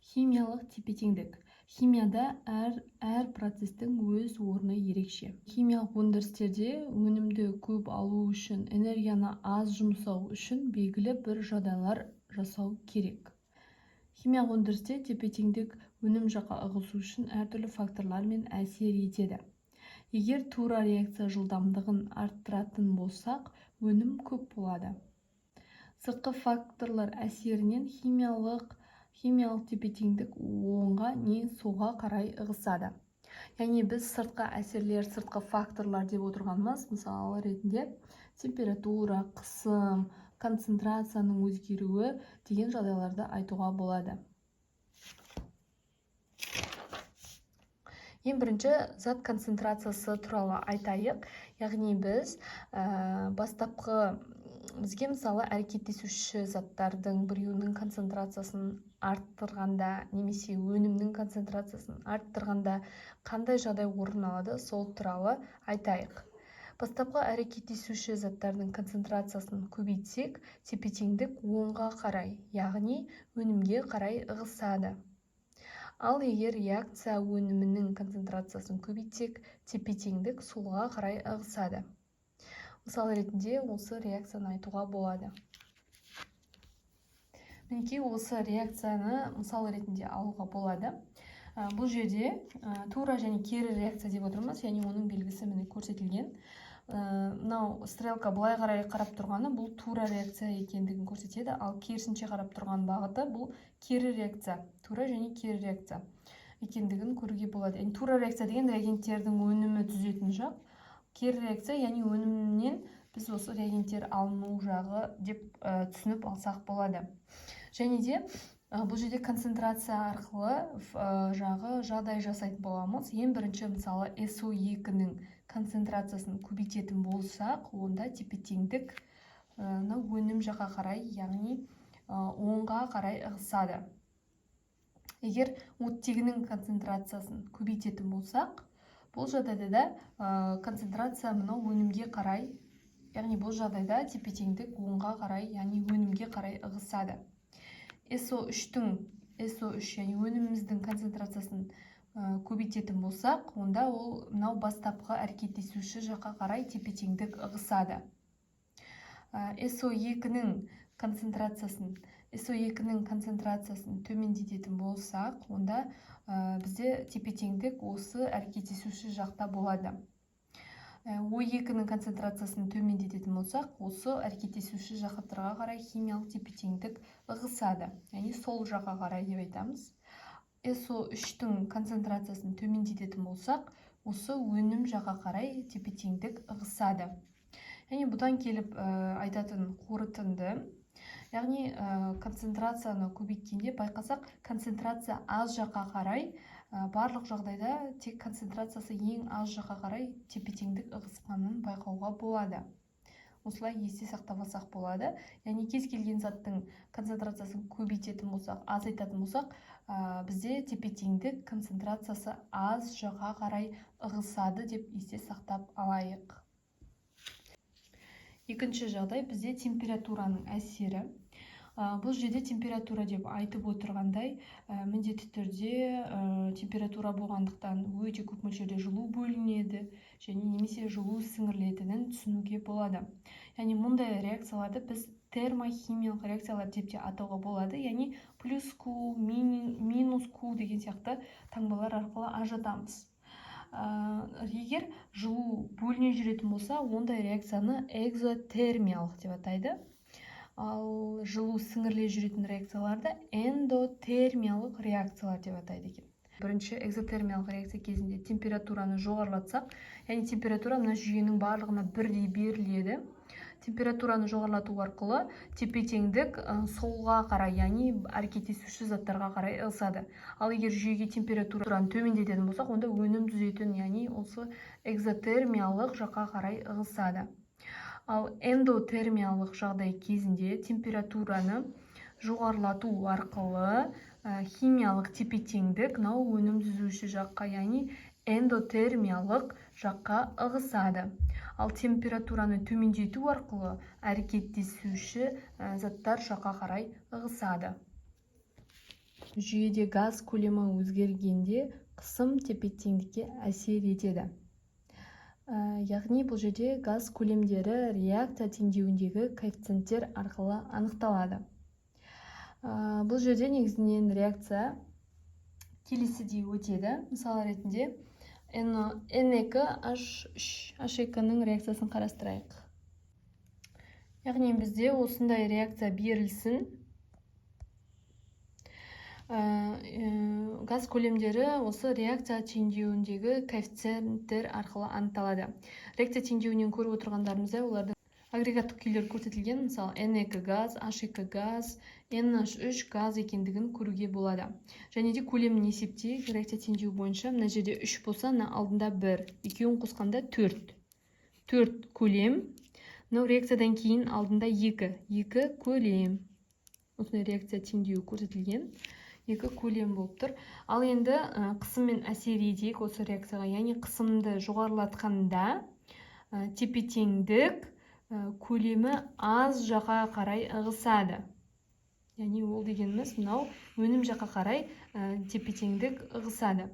Химиялық тепе-теңдік. Химияда әр процестің өз орны ерекше. Химиялық өндірістерде өнімді көп алу үшін, энергияны аз жұмсау үшін белгілі бір жағдайлар жасау керек. Химиялық өндірісте тепе-теңдік өнім жаққа ығысу үшін әртүрлі факторлармен әсер етеді. Егер тура реакция жылдамдығын арттыратын болсақ, өнім көп болады. Сыртқы факторлар әсерінен химиялық тепе-теңдік оңға не солға қарай ығысады. Яғни біз сыртқы әсерлер, сыртқы факторлар деп отырғанымыз, мысалы ретінде температура, қысым, концентрацияның өзгеруі деген жағдайларды айтуға болады. Ең бірінші зат концентрациясы туралы айтайық. Яғни біз бастапқы бізге, мысалы, әрекеттесуші заттардың біреуінің концентрациясын арттырғанда немесе өнімнің концентрациясын арттырғанда қандай жағдай орын алады, сол туралы айтайық. Бастапқы әрекеттесуші заттардың концентрациясын көбейтсек, тепе-теңдік оңға қарай, яғни өнімге қарай ығысады. Ал егер реакция өнімінің концентрациясын көбейтсек, тепе-теңдік солға қарай ығысады. Мысал ретінде осы реакцияны айтуға болады. Мінекей, осы реакцияны мысал ретінде алуға болады. Бұл жерде тура және кері реакция деп отырмыз, яғни оның белгісі міне көрсетілген. Мынау стрелка былай қарай қарап тұрғаны бұл тура реакция екендігін көрсетеді, ал керісінше қарап тұрған бағыты бұл кері реакция, тура және кері реакция екендігін көруге болады. Яғни тура реакция деген реагенттердің өнімі түзетін жақ, кері реакция яғни өнімнен біз осы реагенттер алыну жағы деп түсініп алсақ болады. Және де бұл жерде концентрация арқылы жағы жағдай жасайтын боламыз. Ең бірінші, мысалы, СО2-нің концентрациясын көбейтетін болсақ, онда тепе-теңдік мынау өнім жаққа қарай, яғни оңға қарай ығысады. Егер оттегінің концентрациясын көбейтетін болсақ, бұл жағдайда да концентрация мынау өнімге қарай, яғни бұл жағдайда тепе-теңдік оңға қарай, яғни өнімге қарай ығысады. СО3, яғни өніміміздің концентрациясын көбейтетін болсақ, онда ол мынау бастапқы әрекеттесуші жаққа қарай тепе-теңдік ығысады. СО2-нің концентрациясын төмендететін болсақ, онда бізде тепе-теңдік осы әрекеттесуші жақта болады. О2-нің концентрациясын төмендететін болсақ, осы әрекеттесуші жақтарға қарай химиялық тепе-теңдік ығысады, яғни сол жаққа қарай деп айтамыз. СО3-тің концентрациясын төмендететін болсақ, осы өнім жаққа қарай тепе-теңдік ығысады. Яғни бұдан келіп айтатын қорытынды, яғни концентрацияны көбейткенде байқасақ, концентрация аз жаққа қарай, барлық жағдайда тек концентрациясы ең аз жаққа қарай тепе-теңдік ығысқанын байқауға болады. Осылай есте сақтап алсақ болады. Яғни кез келген заттың концентрациясын көбейтетін болсақ, азайтатын болсақ, бізде тепе-теңдік концентрациясы аз жаққа қарай ығысады деп есте сақтап алайық. Екінші жағдай бізде температураның әсері. Бұл жерде температура деп айтып отырғандай, міндетті түрде температура болғандықтан өте көп мөлшерде жылу бөлінеді және немесе жылу сіңірілетінін түсінуге болады. Яғни мұндай реакцияларды біз термохимиялық реакциялар деп те атауға болады. Яғни плюс Q, минус Q деген сияқты таңбалар арқылы ажыратамыз. Егер жылу бөліне жүретін болса, ондай реакцияны экзотермиялық деп атайды. Ал жылу сіңіріле жүретін реакцияларды эндотермиялық реакциялар деп атайды екен. Бірінші экзотермиялық реакция кезінде температураны жоғарылатсақ, яғни температура мына жүйенің барлығына бірдей беріледі. Температураны жоғарылату арқылы тепе-теңдік солға қарай, яғни әрекеттесуші заттарға қарай ығысады. Ал егер жүйеге температураны төмендететін болсақ, онда өнім түзетін, яғни осы экзотермиялық жаққа қарай ығысады. Ал эндотермиялық жағдай кезінде температураны жоғарылату арқылы химиялық тепе-теңдік мынау өнім түзуші жаққа, яғни эндотермиялық жаққа ығысады. Ал температураны төмендету арқылы әрекеттесуші заттар жаққа қарай ығысады. Жүйеде газ көлемі өзгергенде қысым тепе-теңдікке әсер етеді. Яғни бұл жерде газ көлемдері реакция теңдеуіндегі коэффициенттер арқылы анықталады. Бұл жерде негізінен реакция келесідей өтеді. Мысал ретінде N2H3, H2-нің реакциясын қарастырайық. Яғни бізде осындай реакция берілсін. Газ көлемдері осы реакция теңдеуіндегі коэффициенттер арқылы анықталады. Реакция теңдеуінен көріп отырғандарымыздай, олардың агрегаттық күйлері көрсетілген. Мысалы, N2 газ, H2 газ, NH3 газ екендігін көруге болады. Және де көлемін есептейік. Реакция теңдеуі бойынша мына жерде 3 болса, мына алдында 1, екеуін қосқанда 4. 4 көлем. Мынау реакциядан кейін алдында 2, 2 көлем. Осындай реакция теңдеуі көрсетілген. 2 көлем болып тұр. Ал енді қысыммен әсер етейік осы реакцияға. Яғни қысымды жоғарылатқанда тепе-теңдік көлемі аз жаққа қарай ығысады. Яғни ол дегеніміз мынау өнім жаққа қарай тепе-теңдік ығысады.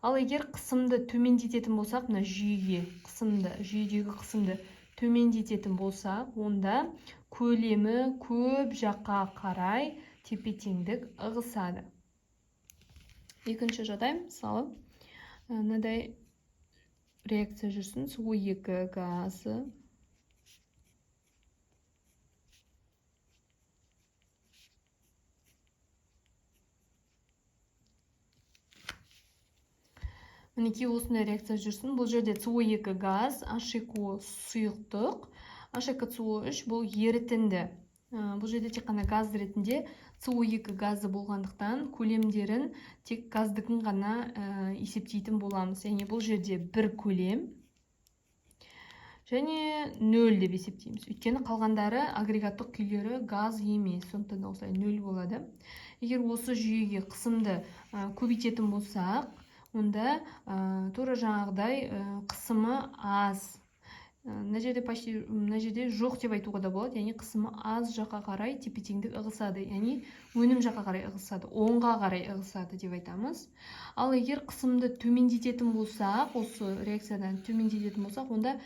Ал егер қысымды төмендететін болсақ, мына жүйеге қысымды, жүйедегі қысымды төмендететін болсақ, онда көлемі көп жаққа қарай тепе-теңдік ығысады. Екінші жағдай, мысалы, мынадай реакция жүрсін, СО2 газы Мінекей осындай реакция жүрсін. Бұл жерде СО2 газ, H2O сұйықтық, H2SO3 бұл ерітінді. Бұл жерде тек қана газ ретінде СО2 газы болғандықтан көлемдерін тек газдікін ғана есептейтін боламыз. Яғни бұл жерде бір көлем және 0 деп есептейміз. Өйткені қалғандары агрегаттық күйлері газ емес, сондықтан да осылай 0 болады. Егер осы жүйеге қысымды көбейтетін болсақ, онда тура жаңағыдай қысымы аз. Мына жерде почти, мына жерде жоқ деп айтуға да болады, яғни қысымы аз жаққа қарай тепе-теңдік ығысады, яғни өнім жаққа қарай ығысады, оңға қарай ығысады деп айтамыз. Ал егер қысымды төмендететін болсақ, осы реакциядан төмендететін болсақ, онда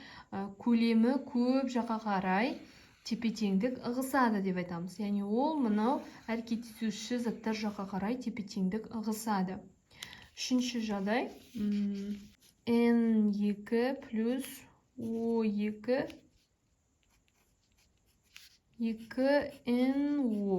көлемі көп жаққа қарай тепе-теңдік ығысады деп айтамыз. Яғни ол мынау әрекеттесуші заттар жаққа қарай тепе-теңдік ығысады. Үшінші жағдай, N2 плюс O2, 2NO.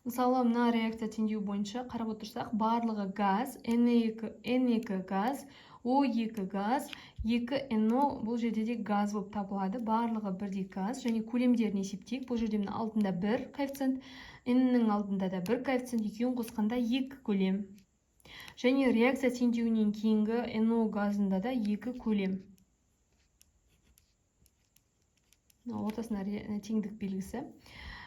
Мысалы, мына реакция теңдеуі бойынша қарап отырсақ, барлығы газ, N2 газ, O2 газ, 2NO бұл жерде де газ болып табылады. Барлығы бірдей газ. Және көлемдерін есептейік. Бұл жерде мына алдында 1 коэффициент, N-нің алдында да 1 коэффициент, екеуін қосқанда 2 көлем. Және реакция теңдеуінен кейінгі NO газында да 2 көлем. Ортасында теңдік белгісі.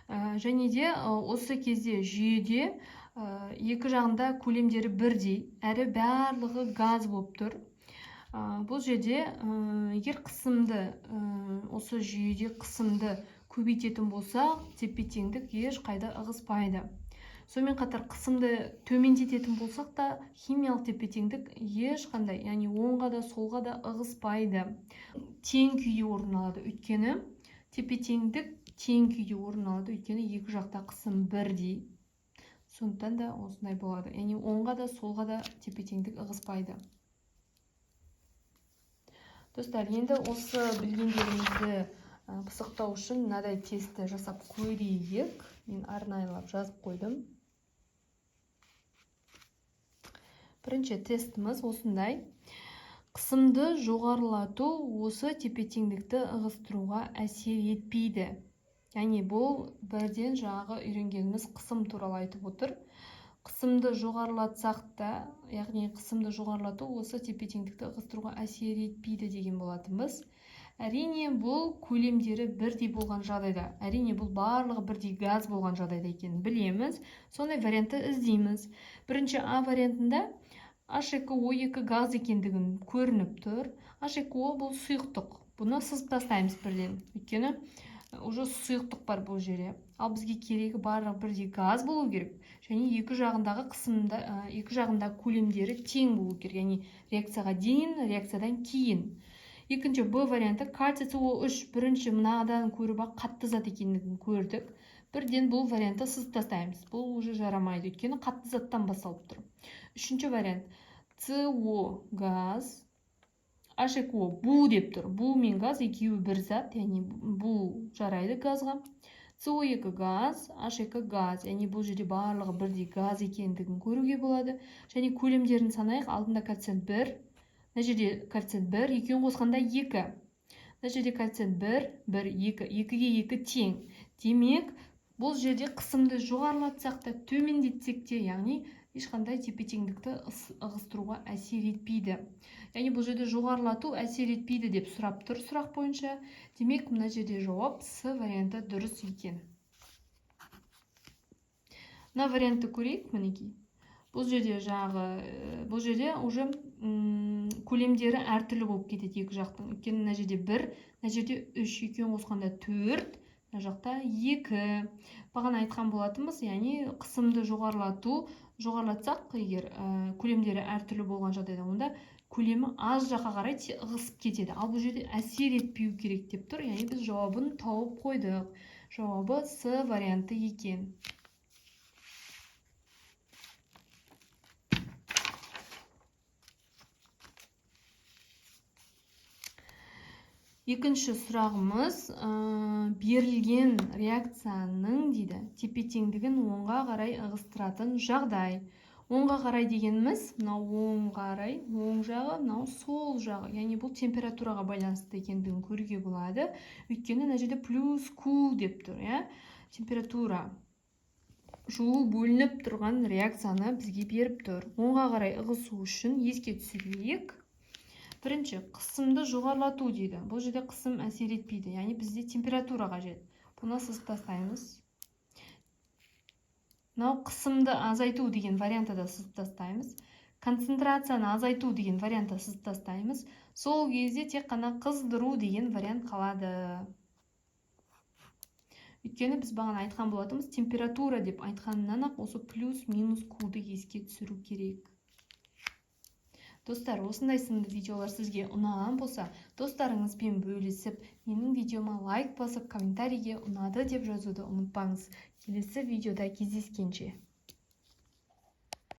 Және де осы кезде жүйеде екі жағында көлемдері бірдей, әрі барлығы газ болып тұр. Бұл жерде егер осы жүйеде қысымды көбейтетін болсақ, тепе-теңдік ешқайда ығыспайды. Сонымен қатар қысымды төмендететін болсақ та, химиялық тепе-теңдік ешқандай, яғни оңға да солға да ығыспайды. Тең күйде орын алады, өйткені тепе-теңдік тең күйде орын алады, өйткені екі жақта қысым бірдей. Сондықтан да осындай болады. Яғни оңға да солға да тепе-теңдік ығыспайды. Достар, енді осы білгендерімізді пысықтау үшін мынадай тестті жасап көрейік. Мен арнайылап жазып қойдым. Бірінші тестіміз осындай. Қысымды жоғарылату осы тепе-теңдікті ығыстыруға әсер етпейді. Яғни бұл бірден жаңағы үйренгеніміз қысым туралы айтып отыр. Қысымды жоғарылатсақ та, яғни қысымды жоғарылату осы тепе-теңдікті ығыстыруға әсер етпейді деген болатынбыз. Әрине бұл көлемдері бірдей болған жағдайда, әрине бұл барлығы бірдей газ болған жағдайда екенін білеміз. Сондай вариантты іздейміз. Бірінші А вариантында H2O2 газ екендігін көрініп тұр. H2O бұл сұйықтық. Бұны сызып тастаймыз бірден. Өйткені уже сұйықтық бар бұл жерде. Ал бізге керегі барлығы бірдей газ болу керек. Және екі жағындағы қысымда, екі жағындағы көлемдері тең болу керек. Яғни реакцияға дейін, реакциядан кейін. Екінші Б варианты кальций СО3. Бірінші мынадан көріп ақ қатты зат екендігін көрдік. Бірден бұл вариантты сызып тастаймыз. Бұл уже жарамайды, өйткені қатты заттан басталып тұр. Үшінші вариант СО газ, H2O бу деп тұр. Бу мен газ екеуі бір зат, яғни бу жарайды газға. СО2 газ, H2 газ, яғни бұл жерде барлығы бірдей газ екендігін көруге болады. Және көлемдерін санайық. Алдында коэффициент 1, мына жерде коэффициент 1, екеуін қосқанда 2. Мына жерде коэффициент 1, 1, 2, 2-ге 2 тең. Демек, бұл жерде қысымды жоғарылатсақ та, төмендетсек те, яғни ешқандай тепе-теңдікті ығыстыруға әсер етпейді. Яғни бұл жерде жоғарылату әсер етпейді деп сұрап тұр сұрақ бойынша. Демек, мына жерде жауап С варианты дұрыс екен. Мына вариантты көрейік, мінекей. Бұл жерде жағы, бұл жерде уже көлемдері әртүрлі болып кетеді екі жақтың. Өйткені мына жерде 1, мына жерде 3, екеуін қосқанда 4, мына жақта 2. Бағана айтқан болатынбыз, яғни қысымды жоғарылатсақ, егер көлемдері әртүрлі болған жағдайда, онда көлемі аз жаққа қарай ығысып кетеді. Ал бұл жерде әсер етпеу керек деп тұр. Яғни біз жауабын тауып қойдық. Жауабы С варианты екен. Екінші сұрағымыз, берілген реакцияның дейді тепе-теңдігін оңға қарай ығыстыратын жағдай. Оңға қарай дегеніміз мынау оң қарай, оң жағы, мынау сол жағы. Яғни бұл температураға байланысты екендігін көруге болады. Өйткені мына жерде плюс Q деп тұр, иә? Температура жылу бөлініп тұрған реакцияны бізге беріп тұр. Оңға қарай ығысу үшін еске түсірейік. Бірінші, қысымды жоғарылату дейді. Бұл жерде қысым әсер етпейді, яғни бізде температура қажет. Бұны сызып тастаймыз. Мынау қысымды азайту деген вариантты да сызып тастаймыз. Концентрацияны азайту деген вариантты сызып тастаймыз. Сол кезде тек қана қыздыру деген вариант қалады. Өйткені біз бағана айтқан болатынбыз, температура деп айтқаннан-ақ осы плюс минус Q-ды еске түсіру керек. Достар, осындай сынды видеолар сізге ұнаған болса, достарыңызбен бөлісіп, менің видеома лайк басып, комментарийге ұнады деп жазуды ұмытпаңыз. Келесі видеода кездескенше.